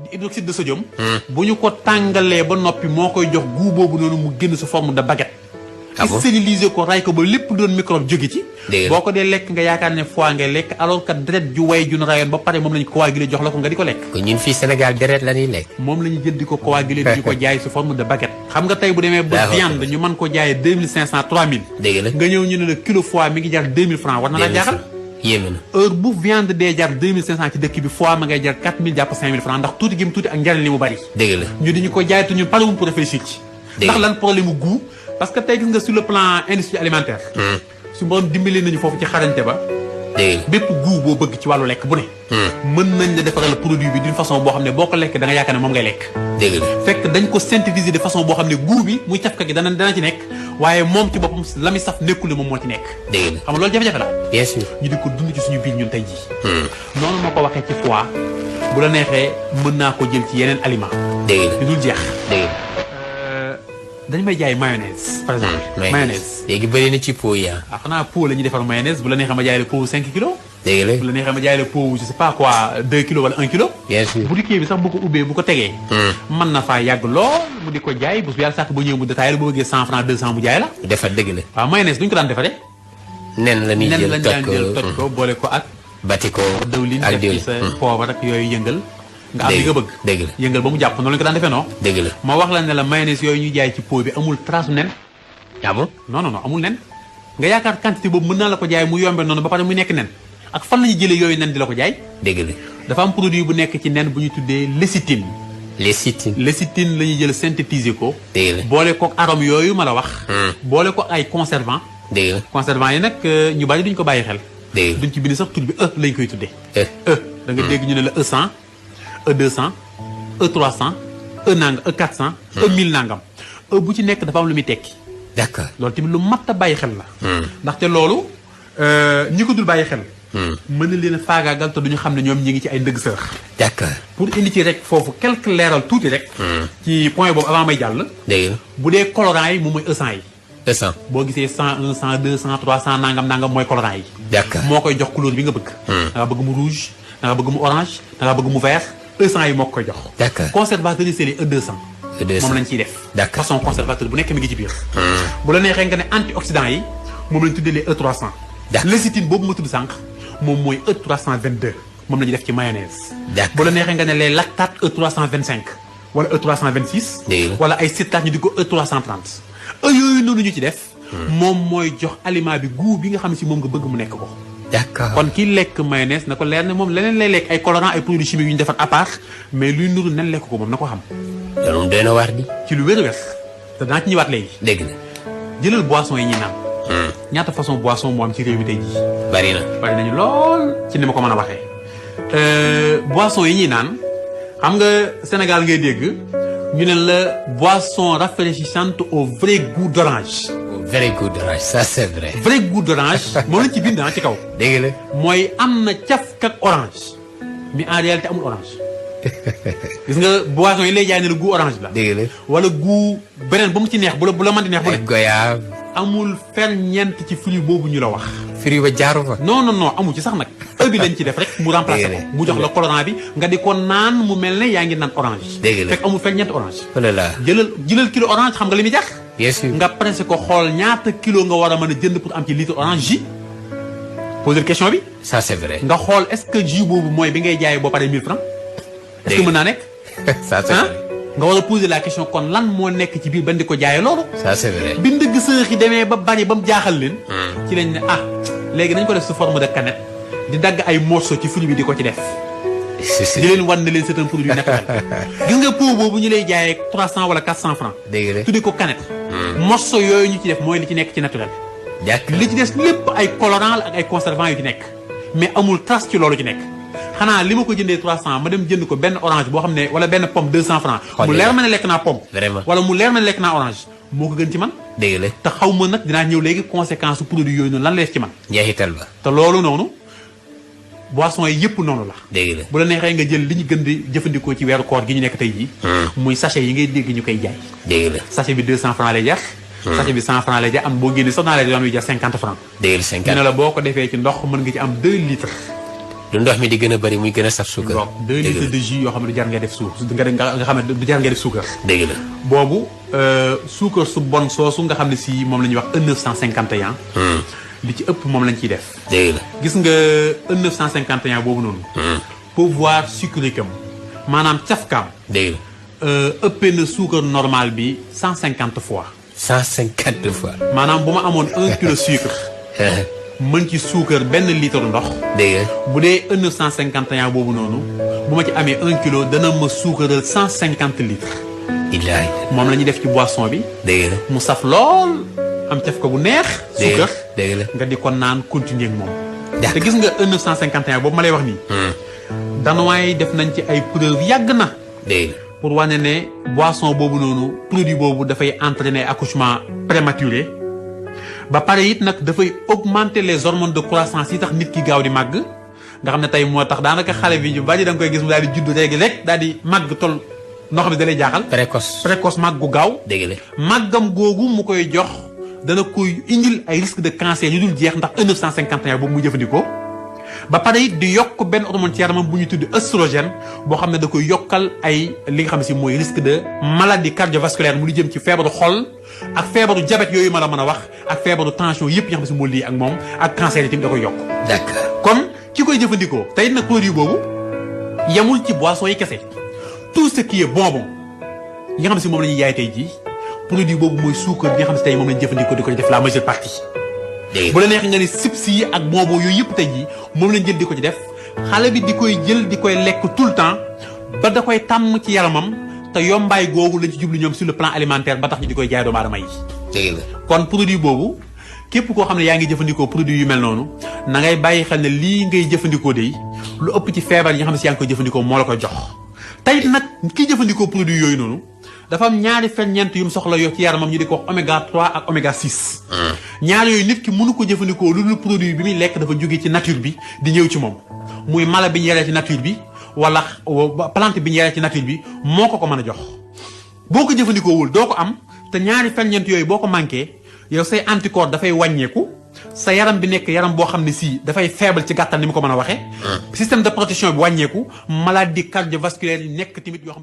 di hydroxyde de sodium. bu ñu ko tàngalee ba noppi moo koy jox goût boobu noonu mu génn sous forme de baguette. ah bon stériliser ko ray ko ba lépp doon microbe jóge ci. boo ko dee lekk nga yaakaar ne foie ngay lekk alors que deret ju way ju nu rayoon ba pare moom lañu coagulé jox la ko nga di ko lekk. kon ñun fii Sénégal deret la ñuy lekk. moom la ñu jël di ko coagulé di ko jaay sous forme de baguette. xam nga tey bu demee ba viande ñu mën ko jaayee 2500 3000. dëgg la nga ñëw ñu ne la kilo foie mi ngi jar 2000 francs war na la jaaxal. yéeme na heure bu viande dee jar 2500 ci dëkk bi foie ma ngay jar 4000 jàpp 5000 francs ndax tuuti gi mu tuuti ak njariñ li mu bari. dëgg la ñu di ñu ko jaay te ñun pare wuñ pour réfléchir ci. ndax lan problème mu goût parce que tey gis nga sur le plan industrie alimentaire. su borom dimbali nañu foofu ci xarañte ba. dëgg la bépp goût boo bëgg ci wàllu lekk bu ne. mën nañ la defaral produit bi d'une façon boo xam ne boo ko lekk da nga yaakaar ne moom ngay lekk. dëgg la fekk dañ ko synthétiser de façon boo xam ne goût bi muy cafka gi dana ci nekk waaye moom ci boppam la muy saf nekkul ne moom moo ci nekk. dëgg la xam nga loolu jafe-jafe la. bien sûr ñu di ko dund ci suñu biir ñun tey jii. noonu ma ko waxee ci foie bu la neexee mën naa ko jël ci yeneen aliment. dëgg la yu dul jeex. dëgg la dañ may jaay mayonnaise par exemple. mayonnaise léegi bëri na ci pot yi ah xanaa pot la ñuy defar mayonnaise bu la neexee ma jaay la pot 5 kilos. dëgg la bu la neexee ma jaay la pot je sais pas quoi 2 kilos wala 1 kilo. bien sûr bu dikkee bi sax bu ko ubbee bu ko tegee. mën na faa yàgg lool mu di ko jaay bu yàlla sàkk ba ñëw mu détaillé la boo bëggee 100 francs 200 mu jaay la. defar dëgg la waaw mayonnaise duñ ko daan defaree. nen la ñuy nen jël lañ daan jël toj ko boole ko ak. bati ko dëwlin ak def ci diwlin sa poobar ak yooyu yëngal. nga am li nga bëgg dëgg la yëngal ba mu jàpp noonu lañ ko daan defee non. dëgg la ma wax la ne la mayonnaise yooyu ñuy jaay ci pot bi amul trace nen. ah bon non non non amul nen nga yaakaar quantité boobu mën naa la ko jaay mu yombe noonu ba pare muy nekk nen ak fan la ñuy jëlee yooyu nen di la ko jaay. dëgg la dafa am produit bu nekk ci nen bu ñu tuddee lécithine. lécithine la ñuy jël synthétiser ko. dëgg la boole kook arôme yooyu ma la wax. boole ko ay conservant. dëgg la conservant yi nag ñu bari duñ ko bàyyi xel. dëgg la duñ ci bind sax tur bi lañ koy tuddee. da nga dégg ñu ne la E100 E200 E300 E nangam E400. E1000 nangam bu ci nekk dafa am lu muy tekki. d'accord loolu tamit lu mat a bàyyi xel la. ndaxte loolu ñi ko dul bàyyi xel. mën na leen a faagaagal te duñu xam ne ñoom ñi ngi ci ay ndëgg sërëx. d'accord pour indi ci rek foofu quelque leeral tuuti rek. ci point boobu avant may jàll. dëgg la bu dee colorant yi moom mooy E100 yi. E100 boo gisee 101 102 103 100 nangam nangam mooy colorant yi. d'accord moo koy jox couleur bi nga bëgg. da nga bëgg mu rouge da nga bëgg mu orange da nga bëgg mu vert E100 yi moo koy jox. d'accord conservateur yi c'est les E200. moom lañ ciy def. d'accord façon conservateur bu nekk mi ngi ci biir. bu la neexee nga ne antioxydant yi moom lañ tuddee les E300. d'accord lécithine boobu ma tudd sànq moom mooy E322 moom la ñuy def ci mayonnaise. d'accord bu la neexee nga ne les lactates E325 wala E326. dëgg la wala ay citrates ñu di ko E330. yooyu noonu ñu ci def. moom mooy jox aliment bi goût bi nga xam si moom nga bëgg mu nekk ko. d'accord kon kii lekk mayonnaise na ko leer ne moom leneen lay lekk ay colorants ay produits chimiques yu ñu defar à part mais luy nuru nen lekk ko moom na ko xam. loolu moom doy na waar di. ci lu wér-wér te danaa ci ñëwaat léegi. dëgg la jëlal boisson yi ñuy naan. ñaata façon boisson moo am ci réew mi tey jii. bari na bari nañu lool ci ni ma ko mën a waxee. boisson yi ñuy naan xam nga Sénégal ngay dégg ñu ne la boisson rafraîchissante au vrai goût d'orange. vrai goût d'orange ça c'est vrai. vrai goût d'orange moom lañ ci bind ci kaw. dëgg la mooy am na cafka ak orange mais en réalité amul orange. gis nga boisson yi lay jaay ne la goût orange la. dëgg la wala goût beneen ba mu ci neex bu la mën di neex bu ne. goyave. amul ferñeent ci fruit boobu ñu la wax. fruit ba jaaru fa. non non non amu ci sax nag. bi lañ ci def rek mu remplacer ko mu jox la colorant bi nga di ko naan mu mel ne yaa ngi naan orange. dëgg la fekk amul ferñeent orange. oh là là jëlal kilo orange xam nga li muy jax. bien sûr nga pressé ko xool ñaata kilo nga war a mën a jënd pour am ci litre orange jus. poser question bi. ça c'est vrai. nga xool est-ce que jus boobu mooy bi ngay jaayee boo paree 1000 francs. est-ce que mën naa nekk. ça c'est vrai. nga war a poser la question kon lan moo nekk ci biir ban di ko jaayee loolu. ça c'est vrai. bi ndëgg sërëx yi demee ba bari ba mu jaaxal leen. ci lañ ne léegi nañ ko def sous forme de canette di dagg ay morceaux ci fruit bi di ko ci def. di leen wan ne leen c'est un produit naturel. gis nga pot boobu ñu lay jaayee 300 wala 400 francs. dëgg la tuddee ko canette. morceaux yooyu ñu ci def mooy li ci nekk ci naturel. li ci des lépp ay colorants la ak ay conservants yu ci nekk. mais amul trace ci loolu ci nekk. xanaa li ma ko jëndee 300 ma dem jënd ko benn orange boo xam ne wala benn pomme 200 francs. mu leer ma ne lekk naa pomme. vraiment wala mu leer ma ne lekk naa orange. moo ko gën ci man. dëgg la te xaw ma nag dinaa ñëw léegi conséquence su produit yooyu noonu lan lay def ci man. njeexital ba. te loolu noonu boisson yi yëpp noonu la. dëgg la bu la neexee nga jël li ñu gën di jëfandikoo ci weeru koor gi ñu nekk tey jii. muy sachet yi ngay dégg ñu koy jaay. dëgg la sachet bi 200 francs lay jar. sachet bi 100 francs lay jar am boo génnee sax naa lay doon jar 50 francs. dëgg la 50 ñu ne la boo ko defee ci ndox mën nga ci am 2 litres. lu ndox mi di gën a bëri muy gën a saf suukar. donc 2 litres de jus yoo xam ne du jar ngay def nga xam ne du jar ngay def suukar. dëgg la. boobu suukar su bon soosu nga xam ne si moom la ñuy wax E951. li ci ëpp moom lañ ciy def. dëgg la. gis nga E951 boobu noonu. pouvoir sucrique am maanaam cafkaam. dëgg la. ëppee na suukar normal bi 150 fois. 150 fois. maanaam bu ma amoon 1 kilo sucre. mën ci suukar benn litre ndox. dëgg la. bu dee E951 boobu noonu bu ma ci amee 1 kilo dana ma suukaral 150 litres. illaahi. moom la ñuy def ci boisson bi. dëgg la. mu saf lool am caf ko bu neex. suukar dëgg la. nga di ko naan continuer ak moom. d'accord te gis nga E951 boobu ma lay wax nii. danuwaay def nañ ci ay preuve yàgg na. dëgg la. pour wane ne boisson boobu noonu produit boobu dafay entraîner accouchement prématuré. ba pare it nag dafay augmenter les hormones de croissance yi tax nit ki gaaw di màgg nga xam ne tey moo tax daanaka xale bi ñu bari da nga koy gis mu daal di judd léegi rek daal di màgg toll noo xam ne da lay jaaxal. précoce màgg gu gaaw. dëgg la. màggam googu mu koy jox dana koy indil ay risque de cancer yu dul jeex ndax E951 boobu muy jëfandikoo. ba pare it di yokk benn hormone ci yaramam bu ñu tudd œstrogène boo xam ne da koy yokkal ay li nga xam ne si mooy risque de maladie cardiovasculaire mu lu jëm ci feebaru xol ak feebaru diabète yooyu ma la mën a wax ak feebaru tension yëpp yi nga xam ne si moo lii ak moom ak cancer yi tamit da koy yokk. d'accord. kon ki koy jëfandikoo tey nag produit boobu yemul ci boisson yi kese tout ce qui est bonbon yi nga xam ne si moom la ñuy yaay tey jii produit boobu mooy suukar bi nga xam ne si tey moom la ñu jëfandikoo di ko def la majeure partie. bu la neexee nga ni chips yi ak bonbon yooyu yëpp tey jii moom lañ jël di ko ci def xale bi di koy jël di koy lekk tout le temps ba da koy tàmm ci yaramam te yombaay googu lañ ci jublu ñoom sur le plan alimentaire ba tax ñu di koy jaay doomu aadama yi. dëgg la. kon produit boobu képp koo xam ne yaa ngi jëfandikoo produit yu mel noonu na ngay bàyyi xel ne lii ngay jëfandikoo de lu ëpp ci feebar yi nga xam ne si yaa ngi koy jëfandikoo moo la koy jox. tey nag kiy jëfandikoo produit yooyu noonu dafa am ñaari ferñeent yu mu soxla yoo ci yaramam ñu di ko wax oméga 3 ak oméga 6. ñaar yooyu nit ki mënu ko jëfandikoo lu dul produit bi muy lekk dafa jóge ci nature bi di ñëw ci moom muy mala bi ñu yaree ci nature bi wala plante bi ñu yaree ci nature bi moo ko mën a jox. boo ko jëfandikoowul doo ko am te ñaari ferñeent yooyu boo ko manqué yow say anticorps dafay wàññeeku sa yaram bi nekk yaram boo xam ne si dafay faible ci gàttal ni mu ko mën a waxee. système de protection bi wàññeeku maladie cardiovasculaire yi nekk tamit yoo xam ne